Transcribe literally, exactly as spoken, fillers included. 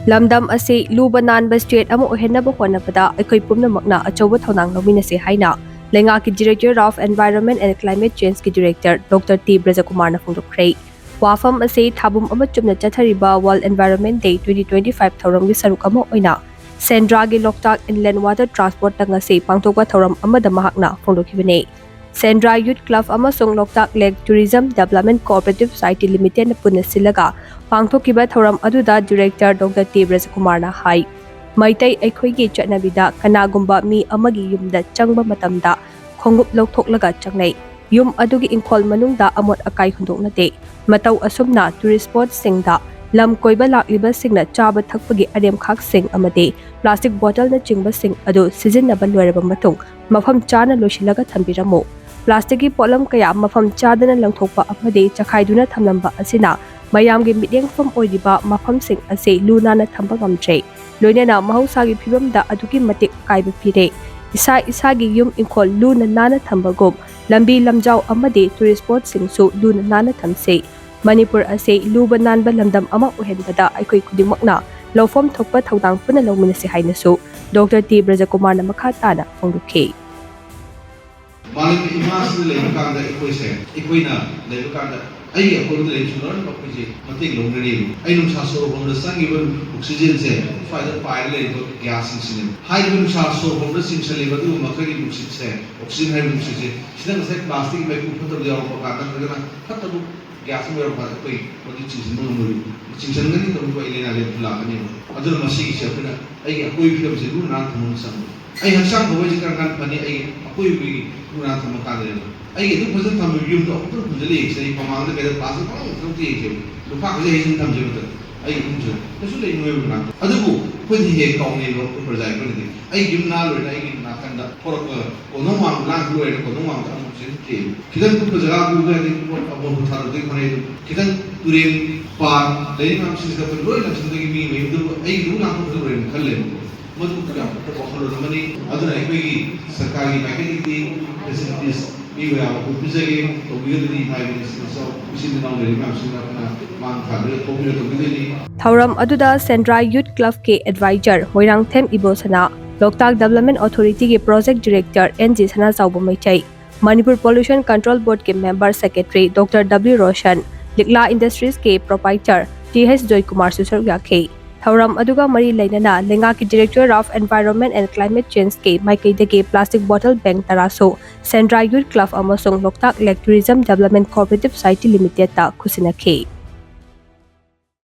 ꯂꯝꯗꯝ ꯑꯁꯤ ꯂꯨꯕ ꯅꯥꯟꯕ state ꯑꯃ ꯑꯣꯏꯍꯟꯅꯕ ꯍꯣꯠꯅꯕꯗ ꯑꯩꯈꯣꯏ ꯄꯨꯝꯅꯃꯛꯅ ꯑꯆꯧꯕ ꯊꯧꯗꯥꯡ ꯂꯧꯃꯤꯟꯅꯁꯤ ꯍꯥꯏꯅ ꯂꯩꯉꯥꯛꯀꯤ Director of Environment and Climate Changeꯀꯤ Director Doctor T ꯕ꯭ꯔꯖꯀꯨꯃꯥꯔꯅ ꯐꯣꯡꯗꯣꯛꯈ꯭ꯔꯦ꯫ ꯋꯥꯐꯝ ꯑꯁꯤ ꯊꯥꯕꯨꯝ ꯑꯃ ꯆꯨꯝꯅ ꯆꯠꯊꯔꯤꯕ World Environment Day twenty twenty-five ꯊꯧꯔꯝꯒꯤ ꯁꯔꯨꯛ ꯑꯃ ꯑꯣꯏꯅ ꯁꯦꯟꯗ꯭ꯔꯥꯒꯤ ꯂꯣꯛꯇꯥꯛ Inland Water Transport ꯇꯪ ꯑꯁꯤ ꯄꯥꯡꯊꯣꯛꯄ ꯊꯧꯔꯝ ꯑꯃꯗ ꯃꯍꯥꯛꯅ ꯐꯣꯡꯗꯣꯛꯈꯤꯕꯅꯤ꯫ ꯁꯦꯟꯗ꯭ꯔꯥ Youth Club ꯑꯃꯁꯨꯡ ꯂꯣꯛꯇꯥꯛ Lake Tourism Development Cooperative Society Limitedꯅ ꯄꯨꯟꯅ ꯁꯤꯜꯂꯒ ꯄꯥꯡꯊꯣꯛꯈꯤꯕ ꯊꯧꯔꯝ ꯑꯗꯨꯗ Director Doctor T ꯕ꯭ꯔꯖꯀꯨꯃꯥꯔꯅ ꯍꯥꯏ, ꯃꯩꯇꯩ ꯑꯩꯈꯣꯏꯒꯤ ꯆꯠꯅꯕꯤꯗ ꯀꯅꯥꯒꯨꯝꯕ ꯃꯤ ꯑꯃꯒꯤ ꯌꯨꯝꯗ ꯆꯪꯕ ꯃꯇꯝꯗ ꯈꯣꯡꯎꯞ ꯂꯧꯊꯣꯛꯂꯒ ꯆꯪꯅꯩ꯫ ꯌꯨꯝ ꯑꯗꯨꯒꯤ ꯏꯪꯈꯣꯜ ꯃꯅꯨꯡꯗ ꯑꯃꯣꯠ ꯑꯀꯥꯏ ꯍꯨꯟꯗꯣꯛꯅꯗꯦ꯫ ꯃꯇꯧ ꯑꯁꯨꯝꯅ tourist spotꯁꯤꯡꯗ ꯂꯝ ꯀꯣꯏꯕ ꯂꯥꯛꯂꯤꯕꯁꯤꯡꯅ ꯆꯥꯕ ꯊꯛꯄꯒꯤ ꯑꯔꯦꯝꯈꯥꯛꯁꯤꯡ ꯑꯃꯗꯤ plastic bottleꯅꯆꯤꯡꯕꯁꯤꯡ ꯑꯗꯨ ꯁꯤꯖꯤꯟꯅꯕ ꯂꯣꯏꯔꯕ ꯃꯇꯨꯡ ꯃꯐꯝ ꯆꯥꯅ ꯂꯣꯏꯁꯤꯜꯂꯒ ꯊꯝꯕꯤꯔꯝꯃꯨ꯫ Plasticꯀꯤ ꯄꯣꯠꯂꯝ ꯀꯌꯥ ꯃꯐꯝ ꯆꯥꯗꯅ ꯂꯪꯊꯣꯛꯄ ꯑꯃꯗꯤ ꯆꯈꯥꯏꯗꯨꯅ ꯊꯝꯂꯝꯕ ꯑꯁꯤꯅ ꯃꯌꯥꯝꯒꯤ ꯃꯤꯠꯌꯦꯡꯐꯝ ꯑꯣꯏꯔꯤꯕ ꯃꯐꯝꯁꯤꯡ ꯑꯁꯤ ꯂꯨ ꯅꯥꯟꯅ ꯊꯝꯕ ꯉꯝꯗ꯭ꯔꯦ꯫ ꯂꯣꯏꯅꯅ ꯃꯍꯧꯁꯥꯒꯤ ꯐꯤꯕꯝꯗ ꯑꯗꯨꯛꯀꯤ ꯃꯇꯤꯛ ꯑꯀꯥꯏꯕ ꯄꯤꯔꯦ꯫ ꯏꯁꯥ ꯏꯁꯥꯒꯤ ꯌꯨꯝ ꯏꯪꯈꯣꯜ ꯂꯨꯅ ꯅꯥꯟꯅ ꯊꯝꯕꯒꯨꯝ ꯂꯝꯕꯤ ꯂꯝꯖꯥꯎ ꯑꯃꯗꯤ tourist spotꯁꯤꯡꯁꯨ ꯂꯨꯅ ꯅꯥꯟꯅ ꯊꯝꯁꯤ꯫ ꯃꯅꯤꯄꯨꯔ ꯑꯁꯤ ꯂꯨꯕ ꯅꯥꯟꯕ ꯂꯝꯗꯝ ꯑꯃ ꯑꯣꯏꯍꯟꯕꯗ ꯑꯩꯈꯣꯏ ꯈꯨꯗꯤꯡꯃꯛꯅ ꯂꯧꯐꯝ ꯊꯣꯛꯄ ꯊꯧꯗꯥꯡ ꯄꯨꯟꯅ ꯂꯧꯃꯤꯟꯅꯁꯤ ꯍꯥꯏꯅꯁꯨ Doctor T ꯕ꯭ꯔꯖꯀꯨꯃꯥꯔꯅ ꯃꯈꯥ ꯇꯥꯅ ꯐꯣꯡꯗꯣꯛꯈꯤ꯫ ꯃꯥꯂꯦꯝꯒꯤ ꯏꯃꯥꯁꯤꯗ ꯂꯩꯕ ꯀꯥꯟꯗ ꯑꯩꯈꯣꯏꯁꯦ, ꯑꯩꯈꯣꯏꯅ ꯂꯩꯕ ꯀꯥꯟꯗ ꯑꯩꯒꯤ ꯑꯀꯣꯏꯕꯗ ꯂꯩꯕꯁꯨ ꯂꯣꯏꯅꯃꯛ ꯑꯩꯈꯣꯏꯁꯦ ꯃꯇꯦꯡ ꯂꯧꯅꯔꯤꯕ꯫ ꯑꯩ ꯅꯨꯡꯁꯥ ꯁꯣꯔ ꯍꯣꯟꯕꯗ ꯆꯪꯉꯤꯕ oxygenꯁꯦ ꯁ꯭ꯋꯥꯏꯗ ꯄꯥꯏꯔ ꯂꯩꯔꯤꯕ gasꯁꯤꯡꯁꯤꯅꯦꯕ꯫ ꯍꯥꯏꯔꯤꯕ ꯅꯨꯡꯁꯥ ꯁꯣꯔ ꯍꯣꯟꯕꯗ ꯆꯤꯡꯁꯤꯜꯂꯤꯕ ꯑꯗꯨꯒꯨꯝꯕ ꯑꯩꯈꯣꯏꯒꯤ ꯅꯨꯡꯁꯤꯠꯁꯦ, oxygen ꯍꯥꯏꯔꯤꯕ ꯅꯨꯡꯁꯤꯠꯁꯦ, ꯁꯤꯗ ꯉꯁꯥꯏ plasticꯀꯤ ꯃꯩꯈꯨ ꯐꯠꯇꯕ ꯌꯥꯎꯔꯛꯄ ꯀꯥꯟꯗ ꯅꯠꯇ꯭ꯔꯒꯅ ꯐꯠꯇꯕ gas ꯑꯃ ꯌꯥꯎꯔꯛꯄ ꯀꯥꯟꯗ ꯑꯩꯈꯣꯏ ꯃꯗꯨ ꯆꯤꯡꯁꯤꯟꯕ ꯉꯝꯃꯣꯏꯕ꯫ ꯆꯤꯡꯁꯤꯟꯒꯅꯤ ꯇꯧꯕ ꯑꯩ ꯂꯥꯏꯅꯥ ꯂꯩꯕꯁꯨ ꯂꯥꯛꯀꯅꯦꯕ꯫ ꯑꯗꯨꯅ ꯃꯁꯤꯒꯤꯁꯦ ꯑꯩꯈꯣꯏꯅ ꯑꯩꯒꯤ ꯑꯀꯣꯏꯕ ꯐꯤꯕꯝꯁꯦ ꯂꯨ ꯅꯥꯟꯅ ꯊꯝꯕ ꯑꯃ ꯆꯪꯉꯤ꯫ ꯑꯩ ꯍꯛꯆꯥꯡ ꯐꯕ ꯍꯥꯏꯁꯦ ꯀꯔꯝ ꯀꯥꯟꯗ ꯐꯅꯤ? ꯑꯩꯒꯤ ꯑꯀꯣꯏꯕꯒꯤ ꯂꯨ ꯅꯥꯟꯅ ꯊꯝꯕ ꯀꯥꯟꯗꯗꯤ꯫ ꯑꯩꯒꯤ ꯑꯗꯨꯛ ꯐꯖꯅ ꯊꯝꯃꯤꯕ ꯌꯨꯝꯗꯣ ꯑꯃꯨꯛꯇꯪ ꯍꯟꯖꯤꯜꯂ ꯌꯦꯡꯁꯦ꯫ ꯑꯩ ꯃꯃꯥꯡꯗ ꯀꯩꯗ plastic ꯄꯪꯂꯪ ꯂꯪꯊꯣꯛꯇ ꯌꯦꯡꯁꯦꯕ꯫ ꯂꯨꯈꯥꯛ ꯈꯁꯦ ꯍꯩꯖꯤꯟ ꯊꯝꯁꯦꯕ꯫ ꯑꯩꯒꯤ ꯏꯃꯨꯡꯁꯤꯗ ꯀꯩꯁꯨ ꯂꯩ ꯅꯣꯏꯕ ꯅꯥꯕ꯫ ꯑꯗꯨꯕꯨ ꯑꯩꯈꯣꯏꯗꯤ ꯍꯦꯛ ꯀꯥꯎꯅꯩꯕ, ꯑꯩꯈꯣꯏ ꯄ꯭ꯔꯖꯥ ꯑꯩꯈꯣꯏꯅꯗꯤ꯫ ꯑꯩꯒꯤ ꯌꯨꯝ ꯅꯥꯜꯂꯣꯏꯅ ꯑꯩꯒꯤ ꯅꯥꯀꯟꯗ ꯊꯣꯔꯛꯄ ꯀꯣꯟꯊꯣꯡ ꯋꯥꯡꯃ ꯂꯥꯡ ꯂꯣꯏꯔꯦꯅ ꯀꯣꯟꯊꯣꯡ ꯋꯥꯡꯃꯗ ꯑꯃꯨꯛ ꯆꯦꯟꯊꯣꯛꯑꯦꯕ꯫ ꯈꯤꯇꯪ ꯀꯨꯞꯄ ꯖꯒꯥ ꯄꯨꯕ ꯌꯥꯗꯦ, ꯄꯣꯠ ꯑꯃꯣꯠꯄ ꯊꯥꯗꯣꯛꯇꯒꯤ ꯍꯣꯠꯅꯩ꯫ ꯑꯗꯨ ꯈꯤꯇꯪ ꯇꯨꯔꯦꯟ, ꯄꯥꯠ, ꯂꯩꯔꯤꯕ ꯃꯌꯥꯝꯁꯤꯡꯁꯤꯗ ꯑꯩꯈꯣꯏ ꯂꯣꯏ ꯂꯪꯁꯤꯟꯕꯒꯤ ꯃꯤ ꯃꯌꯨꯝꯗꯨꯕꯨ ꯑꯩꯒꯤ ꯏꯃꯨꯡ ꯂꯥꯡꯊꯣꯛꯄꯗ ꯂꯣꯏꯔꯦꯅ ꯈꯜꯂꯦꯕꯀꯣ꯫ ꯃꯗꯨ ꯌꯥꯝ ꯐꯠꯇꯕ ꯋꯥꯈꯜꯂꯣꯟ ꯑꯃꯅꯤ꯫ ꯑꯗꯨꯅ ꯑꯩꯈꯣꯏꯒꯤ ꯁꯔꯀꯥꯔꯒꯤ ꯃꯥꯏꯀꯩꯗꯒꯤ facilities ꯃꯤ ꯃꯌꯥꯝ ꯑꯩꯈꯣꯏ ꯄꯤꯖꯒꯦ, ꯇꯧꯕꯤꯒꯗꯣꯏꯅꯤ ꯍꯥꯏꯕꯅꯤ꯫ ꯁꯤꯗꯁꯨ ꯏꯆꯤꯟ ꯏꯅꯥꯎ ꯂꯩꯔꯤꯕ ꯃꯌꯥꯝꯁꯤꯅ ꯑꯩꯈꯣꯏꯅ ꯃꯥꯡ ꯊꯥꯗꯔꯒ ꯊꯣꯛꯄꯤꯔ ꯇꯧꯕꯤꯗꯣꯏꯅꯤ꯫ ꯊꯧꯔꯝ ꯑꯗꯨꯗ ꯁꯦꯟꯗ꯭ꯔꯥ ꯌꯨꯠ ꯀ꯭ꯂꯕꯀꯤ ꯑꯦꯗꯚꯥꯏꯖꯔ ꯃꯣꯏꯔꯥꯡꯊꯦꯝ ꯏꯕꯣꯁꯅꯥ, ꯂꯣꯛꯇꯥꯛ ꯗꯦꯕꯂꯞꯃꯦꯟ ꯑꯣꯊꯣꯔꯤꯇꯤꯒꯤ project director N G Sanachaoba Meitei, Manipur pollution control ꯕꯣꯔꯗꯀꯤ member secretary doctor W Roshan, Likla ꯏꯟꯗꯁꯇ꯭ꯔꯤꯁꯀꯤ ꯄ꯭ꯔꯣꯄꯥꯏꯇꯔ ꯇꯤ ꯍꯩꯆ ꯖꯣꯏꯀꯨꯃꯥꯔꯁꯨ ꯁꯔꯨꯛ ꯌꯥꯈꯤ꯫ ꯊꯧꯔꯝ ꯑꯗꯨꯒ ꯃꯔꯤ ꯂꯩꯅꯅ ꯂꯩꯉꯥꯛꯀꯤ directorate of environment and climate ꯆꯦꯟꯖꯀꯤ ꯃꯥꯏꯀꯩꯗꯒꯤ ꯄ꯭ꯂꯥꯁꯇꯤꯛ ꯕꯣꯇꯜ ꯕꯦꯡ ꯇꯔꯥꯁꯨ ꯁꯦꯟꯗ꯭ꯔꯥ ꯌꯨꯠ ꯀ꯭ꯂꯕ ꯑꯃꯁꯨꯡ Loktak lake tourism development cooperative society ꯂꯤꯃꯤꯇꯦꯗꯇ ꯈꯨꯠꯁꯤꯟꯅꯈꯤ꯫